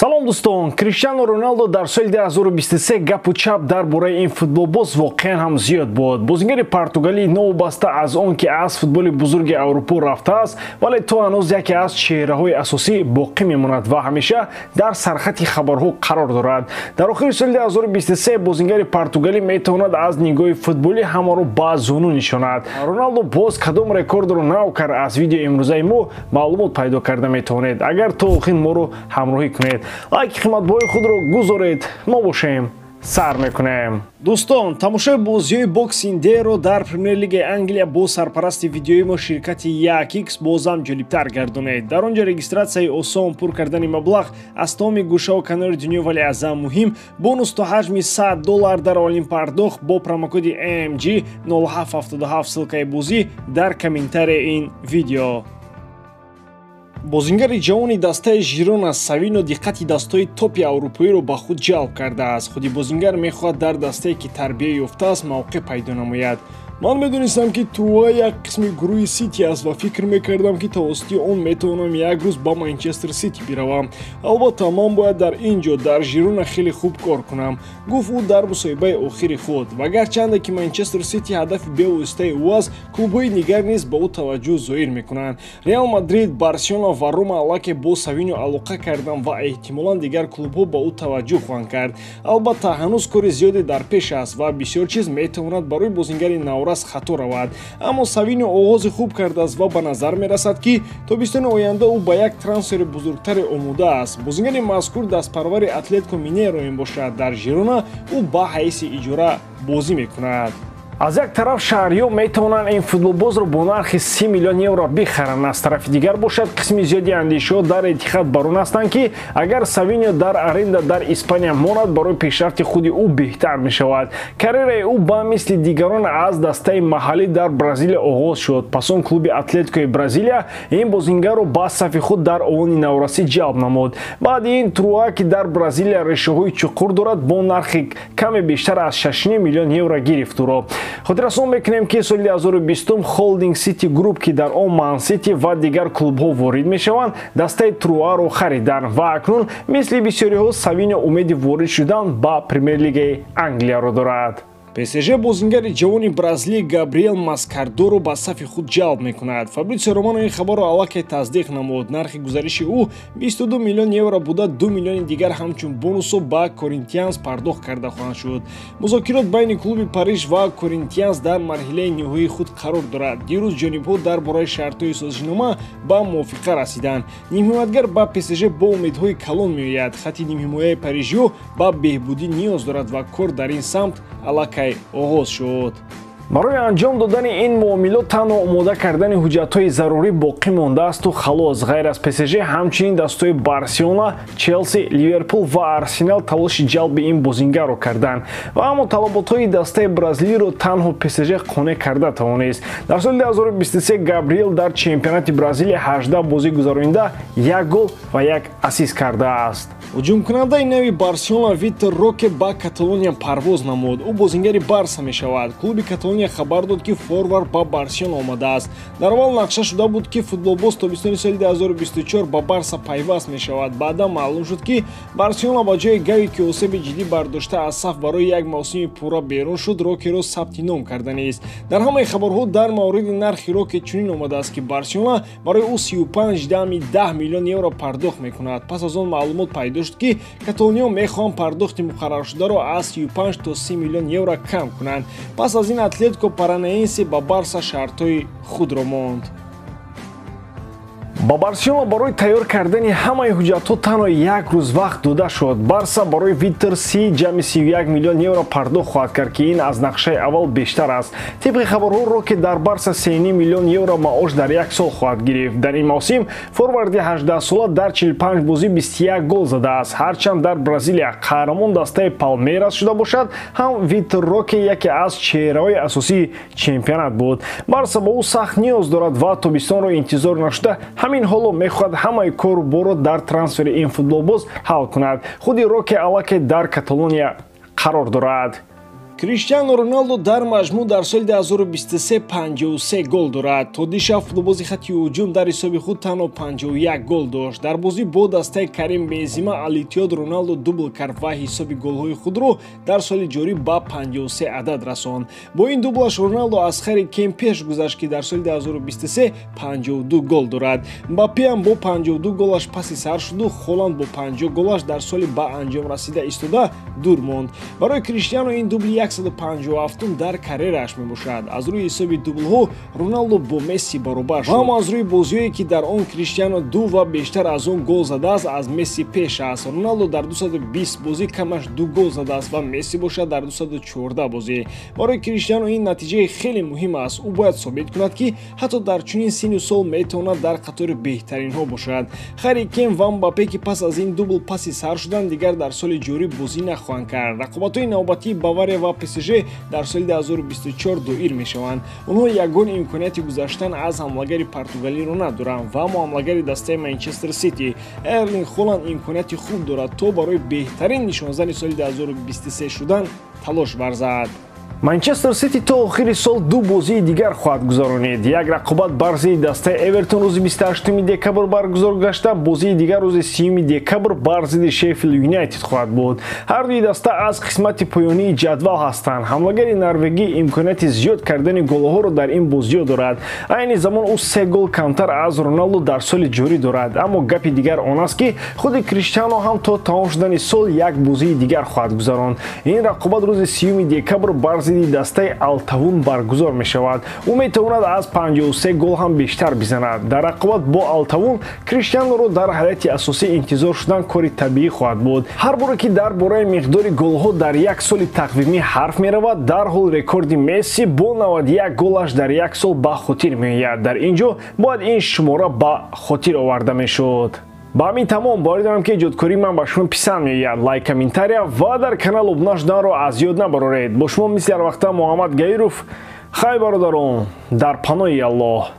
Салом, дӯстон. Криштиану Роналдо дар соли 2023 гапу чап дар бораи ин футболбоз воқеан ҳам зиёд буд. Бозингари португалӣ новобаста аз он ки аз футболи бузурги Аврупо рафтааст, вале то ҳанӯз яке аз чеҳраҳои асосӣ боқӣ мемонад ва ҳамеша дар сархати хабарҳо қарор дорад. Дар охири соли 2023 бозингари португалӣ метавонад аз нигоҳи футболӣ ҳамаро ба зону нишонад. Роналдо боз кадом рекордро нав кард, аз видеои имрӯзаи мо маълумот пайдо карда метавонед, агар то охир моро ҳамроҳӣ кунед. Лайки қиматбоҳои худро гузоред, мо бошем, сар мекунем. Дӯстон, тамошои бозиҳои Boxing Day-ро дар Премер-лигаи Англия бо сарпарасти видеои мо, ширкати 1X, бозам ҷолибтар гардонед. Дар он ҷо регистратсияи осон, пур кардани маблағ аз тамоми гӯшаву канори дунё, вале аз ҳам муҳим, бонус то ҳаҷми 100 доллар дар аввалин пардохт бо промокоди AMG 0777. Ссылкаи бозӣ дар комментарияи ин видео. Бозингари ҷавони дастаи Жирона Савино диққати дастҳои топи аврупоиро ба худ ҷалб кардааст. Худи бозингар мехоҳад дар дастае, ки тарбия ёфтааст, мавқеъ пайдо намояд. «Ман медонистам, ки Труа як қисми гурӯҳи Сити аст ва фикр мекардам, ки тавассути он метавонам як рӯз ба Манчестер Сити биравам. Албатта, ман бояд дар ин ҷо, дар Жирона, хеле хуб кор кунам», — гуфт ӯ дар мусоҳибаи охири худ. Ва гарчанде ки Манчестер Сити ҳадафи бевоситаи ӯ аст, клубҳои дигар низ ба ӯ таваҷҷӯҳ зоҳир мекунанд. Реал Мадрид, Барселона ва Рома аллакай бо Савино алоқа карданд ва эҳтимолан дигар клубҳо ба ӯ таваҷҷӯҳ хоҳанд кард. Албатта, ҳанӯз кори зиёде дар пеш аст ва бисёр чиз метавонад барои бозингари наврас хато равад, аммо Савино оғози хуб кардааст ва ба назар мерасад, ки тобистони оянда ӯ ба як трансфери бузургтаре омода аст. Бозингари мазкур дастпарвари Атлетико Минейро мебошад. Дар Жирона ӯ ба ҳайси иҷора бозӣ мекунад. Аз як тараф шаҳриён метавонанд ин футболбозро бо нархи 30 миллион евро бихаранд, аз тарафи дигар бошад, қисми зиёди андешаҳо дар эътиқад бар он ҳастанд, ки агар Савинио дар аренда дар Испания монад, барои пешрафти худи ӯ беҳтар мешавад. Карьераи ӯ ба мисли дигарон аз дастаи маҳаллӣ дар Бразилия оғоз шуд. Пас он клуби Атлетикои Бразилия ин бозингарро ба сафи худ дар овони наврасӣ ҷалб намуд. Баъди ин Труа, ки дар Бразилия решаҳои чуқур дорад, бо нархи каме бештар аз 6 миллион евро гирифт ӯро. Хотиррасон мекунем, ки соли 2020 холдинг Сити Груп, ки дар он Ман Сити ва дигар клубҳо ворид мешаванд, дастаи Труаро хариданд ва акнун мисли бисёриҳо Савино умеди ворид шудан ба Премер-лигаи Англияро дорад. ПСЖ бозингари ҷавони бразилӣ Габриэл Маскардоро ба сафи худ ҷалб мекунад. Фабритсио Романо ин хабарро аллакай тасдиқ намуд. Нархи гузариши ӯ 22 миллион евро буда, 2 миллиони дигар ҳамчун бонусо ба Коринтианс пардохт карда хоҳанд шуд. Музокирот байни клуби Париж ва Коринтианс дар марҳилаи ниҳоии худ қарор дорад. Дирӯз ҷонибҳо дар бораи шартҳои созишнома ба мувофиқа расиданд. Нимҳимоятгар ба ПСЖ бо умедҳои калон меояд. Хати нимҳимояи парижиҳо ба беҳбудӣ ниёз дорад ва кор дар ин самт аллакай оғоз шуд. Барои анҷом додани ин муомилот танҳо омода кардани ҳуҷҷатҳои зарурӣ боқӣ мондаасту халос. Ғайр аз ПСЖ ҳамчунин дастҳои Барселона, Челси, Ливерпул ва Арсенал талоши ҷалби ин бозингарро карданд ва аммо талаботҳои дастаи бразилиро танҳо ПСЖ қонеъ карда тавонист. Дар соли 2023 Габриэл дар чемпионати Бразилия 18 бозӣ гузаронида, як гол ва як ассист кардааст. Ҳуҷумкунандаи нави Барселона Витор Роке ба Каталония парвоз намуд. Ӯ бозингари Барса мешавад. Клуби Каталония хабар дод, ки форвард ба Барселона омадааст. Дар аввал нақша шуда буд, ки футболбоз тобистони соли 2024 ба Барса пайваст мешавад. Баъдан маълум шуд, ки Барселона ба ҷои Гави, ки осеби ҷиддӣ бардошта, аз саф барои як мавсими пурра берун шуд, Рокеро сабти ном карданист. Дар ҳамаи хабарҳо дар мавриди нархи Роке чунин омадааст, ки Барселона барои ӯ 35,1 миллион евро пардохт мекунад. Пас аз он маълумот пайдо шуд, ки каталониё мехоҳанд пардохти муқарраршударо аз 35 то 30 миллион евро кам кунанд. Пас аз ин Атлетико Паранаенсе ба Барса шартҳои худро монд. Ба Барселона барои тайёр кардани ҳамаи ҳуҷҷатҳо танҳо як рӯз вақт дода шуд. Барса барои Витор 30,31 миллион евро пардохт хоҳад кард, ки ин аз нақшаи аввал бештар аст. Тибқи хабарҳо, Роке дар Барса 3 миллион евро маош дар як сол хоҳад гирифт. Дар ин мавсим форварди 18сола дар 45 бозӣ 21 гол задааст. Ҳарчанд дар Бразилия қаҳрамон дастаи Палмейрас шуда бошад ҳам, Витор Роке яке аз чеҳраҳои асосии чемпионат буд. Барса ба ӯ сахт ниёз дорад ва тобистонро интизор нашуда, ҳамин ҳоло мехоҳад ҳамаи кору борро дар трансфери ин футболбоз ҳал кунад. Худи Роке аллакай дар Каталония қарор дорад. Криштиану Роналдо дар маҷмӯъ дар соли 2023 53 гол дорад. То дишаб футболбози хатти ҳуҷум дар ҳисоби худ танҳо 51 гол дошт. Дар бозӣ бо дастаи Карим Бензима Ал-Иттиҳод Роналдо дубл кард ва ҳисоби голҳои худро дар соли ҷорӣ ба 53 адад расонд. Бо ин дублаш Роналдо аз Харри Кейн пеш гузашт, ки дар соли 2023 52 гол дорад. Мбаппе ҳам бо 52 голаш паси сар шуду Холанд бо 50 голаш дар соли ба анҷом расида истода дур монд. Барои Криштиану ин дубли 157 дар карьерааш мебошад. Аз рӯи ҳисоби дублҳо Роналдо бо Месси баробар шуд. Ҳам аз рӯи бозиҳое, ки дар он Криштиану ду ва бештар аз он гол задааст, аз Месси пеш аст. Роналдо дар 220 бозӣ камаш ду гол задааст ва Месси бошад дар 214 бозӣ. Барои Криштиану ин натиҷаи хеле муҳим аст. Ӯ бояд собит кунад, ки ҳатто дар чунин синну сол метавонад дар қатори беҳтаринҳо бошад. Харри Кейн ва Мбаппе, ки пас аз ин дубл паси сар шуданд, дигар дар соли ҷорӣ бозӣ нахоҳанд кард. Рақобатҳои навбатии Бавария ва ПСЖ дар соли 2024 доир мешаванд. Онҳо ягон имконияти гузаштан аз ҳамлагари португалиро надоранд ва муҳамлагари дастаи Манчестер Сити Эрлинг Холанд имконияти хуб дорад, то барои беҳтарин нишонзани соли 2023 шудан талош варзад. Манчестер Сити то охири сол ду бозии дигар хоҳад гузаронид. Як рақобат бар зидди дастаи Эвертон рӯзи 28 декабр баргузор гашта, бозии дигар рӯзи 30 декабр бар зидди Шеффилд Юнайтед хоҳад буд. Ҳар дуи даста аз қисмати поёнии ҷадвал ҳастанд. Ҳамлагари норвегӣ имконияти зиёд кардани голҳоро дар ин бозиҳо дорад. Айни замон ӯ се гол камтар аз Роналдо дар соли ҷорӣ дорад. Аммо гапи дигар он аст, ки худи Криштиано ҳам то тамом шудани сол як бозии дигар хоҳад гузаронд. Ин рақобат рӯзи 30 декабр бар зидди дастаи Алтавун баргузор мешавад. Ӯ метавонад аз 53 гол ҳам бештар бизанад. Дар рақобат бо Алтавун Криштиануро дар ҳайати асосӣ интизор шудан кори табиӣ хоҳад буд. Ҳар боре ки дар бораи миқдори голҳо дар як соли тақвимӣ ҳарф меравад, дарҳол рекорди Месси бо 91 голаш дар як сол ба хотир меояд. Дар ин ҷо бояд ин шумора ба хотир оварда мешуд. Ба ҳамин тамом. Боварӣ дорам, ки эҷодкории ман ба шумо писанд меояд. Лайк, комментария ва дар канал обуна шуданро аз ёд набароред. Бо шумо мисли ҳарвақта Муҳаммад Гаиров. Хай, бародарон, дар паноҳи Аллоҳ.